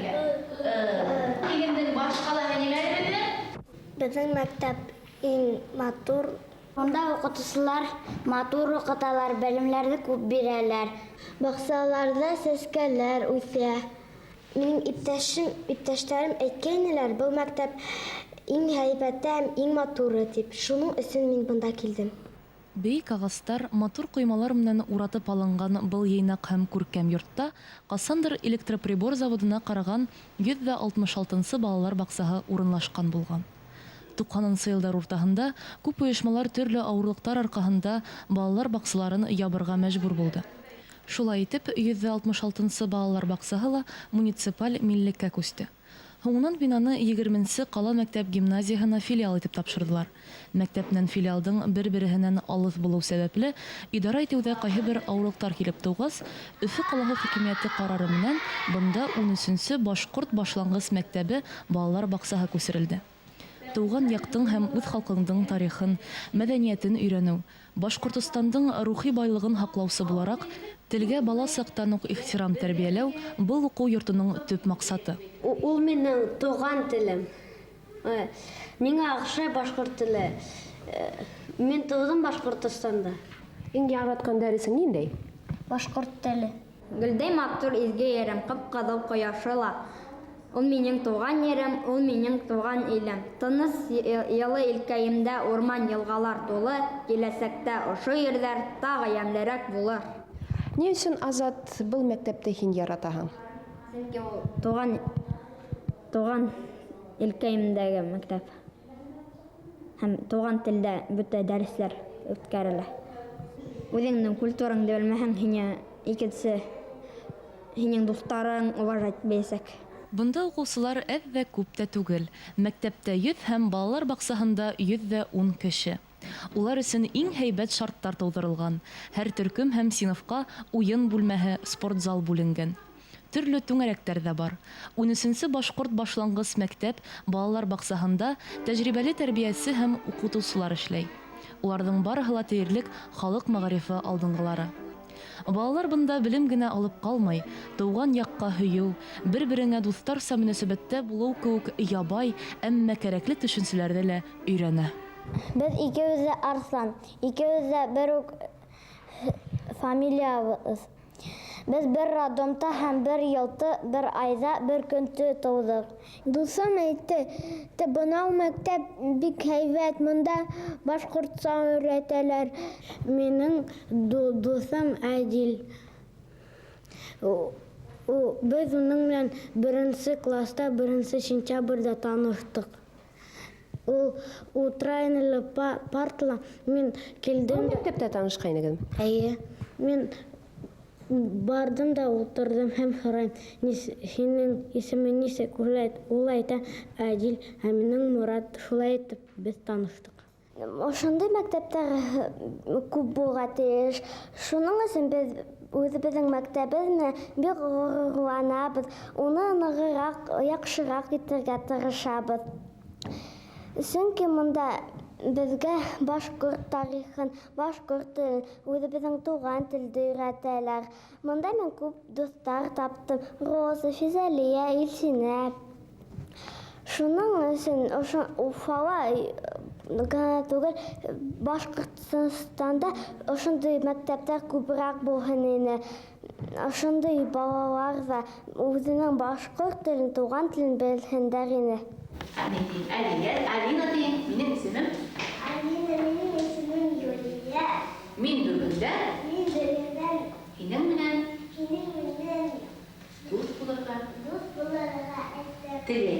икән? Илемдең баш ҡалаһы нимә әле беҙҙең? Беҙҙең мәктәп иң матур. Унда уҡытыусылар матур уҡыталар, белемдәрҙе күп бирәләр. Баҡсаларҙа сәскәләр үҫә. Минең иптәшем, иптәштәрем әйткәйнеләр, был мәктәп иң һәйбәте һәм иң матуры тип. Шуның өсөн мин бында килдем. Бейек ағастар, матур ҡоймалар менән уратып алынған был йыйнаҡ һәм күркәм йортта ҡасандыр электроприбор заводына ҡараған 166-нсы балалар баҡсаһы урынлашҡан булған. 90-нсы йылдар уртаһында күп ойошмалар төрлө ауырлыҡтар арҡаһында балалар баҡсаларын ябырға мәжбүр булды. Шулай итеп, 166-нсы балалар баҡсаһы ла муниципаль миллеккә күсте. Һуңынан бинаны 20-нсе ҡала мәктәп гимназияһына филиал итеп тапшырҙылар. Мәктәп менән филиалдың бер-береһенән алыҫ булыу сәбәпле, идара итеүҙә ҡайһы бер ауырлыҡтар килеп тыуғас, Өфө ҡалаһы хакимиәте ҡарары менән бында 13-нсе башҡорт башланғыс мәктәбе балалар баҡсаһы күсерелде. Тыуған яҡтың һәм үҙ халҡыңдың тарихын, мәҙәниәтен өйрәнеү, Башҡортостандың рухи байлығын һаҡлаусы булараҡ, телгә бала саҡтан уҡ ихтирам тәрбиәләү был уҡыу йортоноң төп маҡсаты. Ул минең туған телем. Миңә оҡшай башҡорт теле. Мин тыуҙым Башҡортостанда. Иң яратҡан дәресең ниндәй? Башҡорт теле. Гөлдәй матур изге ерем, ҡып-ҡыҙыл ҡояшы ла. Ул минең туған ерем, ул минең туған илем. Тыныс, йылы илкәйемдә урман, йылғалар тулы. Киләсәктә ошо ерҙәр тағы йәмлерәк булыр. Ни өсөн, Азат, был мәктәпте һин яратаһың? Сөнки ул туған илкәйемдәге мәктәп. Һәм туған телдә бөтә дәрестәр үткәрелә. Үҙеңдең культураңды белмәһәң, һиңә икенсе һинең дуҫтарың уважать итмәйәсәк. Бында уҡыусылар әҙ ҙә, күп тә түгел. Мәктәптә 100 һәм балалар баҡсаһында 110 кеше. Улар өсөн иң һәйбәт шарттар тыуҙырылған. Һәр төркөм һәм синыфҡа уйын бүлмәһе, спортзал бүленгән. Төрлө түңәрәктәр ҙә бар. 13-нсе башҡорт башланғыс мәктәп балалар баҡсаһында тәжрибәле тәрбиәсе һәм уҡытыусылар эшләй. Уларҙың барыһы ла тиерлек халыҡ мәғарифы алдынғылары. Балалар бында белем генә алып ҡалмай, тыуған яҡҡа һөйөү, бер-береңә дуҫтарса мөнәсәбәттә булыу кеүек ябай, әммә кәрәкле төшөнсәләрҙе лә өйрәнә. Беҙ икебеҙ ҙә Арыҫлан, икебеҙ ҙә бер үк фамилиябыҙ. Беҙ бер роддомда һәм бер йылды, бер айҙа, бер көндө тыуҙыҡ. Дуҫым әйтте, бынау мәктәп бик һәйбәт, бында башҡортса өйрәтәләр. Минең дуҫым Әдил. Беҙ уның менән беренсе класта, 1 сентябрҙә таныштыҡ. Ул ултыра ине лә партала, мин килдем. Был мәктәптә танышҡайнығыҙмы? Эйе. Мин барҙым да ултырҙым һәм һорайым: "Һинең исемең нисек?" Ул әйтә: "Әдил", ә минең Морат. Шулай итеп беҙ таныштыҡ. Ошондай мәктәптәр күп булырға тейеш. Шуның өсөн беҙ үҙебеҙҙең мәктәбебеҙ менән бик ғорурланабыҙ. Уны нығыраҡ, яҡшыраҡ итергә тырышабыҙ. Сөнки бында беҙгә башҡорт тарихын, башҡорт телен, үҙебеҙҙең туған телде өйрәтәләр. Бында мин күп дуҫтар таптым: Роза, Физәлиә, Илсинә. Шуның өсөн ошо Уфала гына түгел, Башҡортостанда ошондай мәктәптәр күберәк булһын ине. Ошондай балалар ҙа үҙенең башҡорт телен, туған телен белһендәр ине. Ни тием? Әлиә, Алина тием. Минең исемем. Алина, минең исемем Юлия. Мин бөгөндән Мин бөгөндән һинең менән һинең менән дуҫ булырға дуҫ булырға әйтәм. теләйем.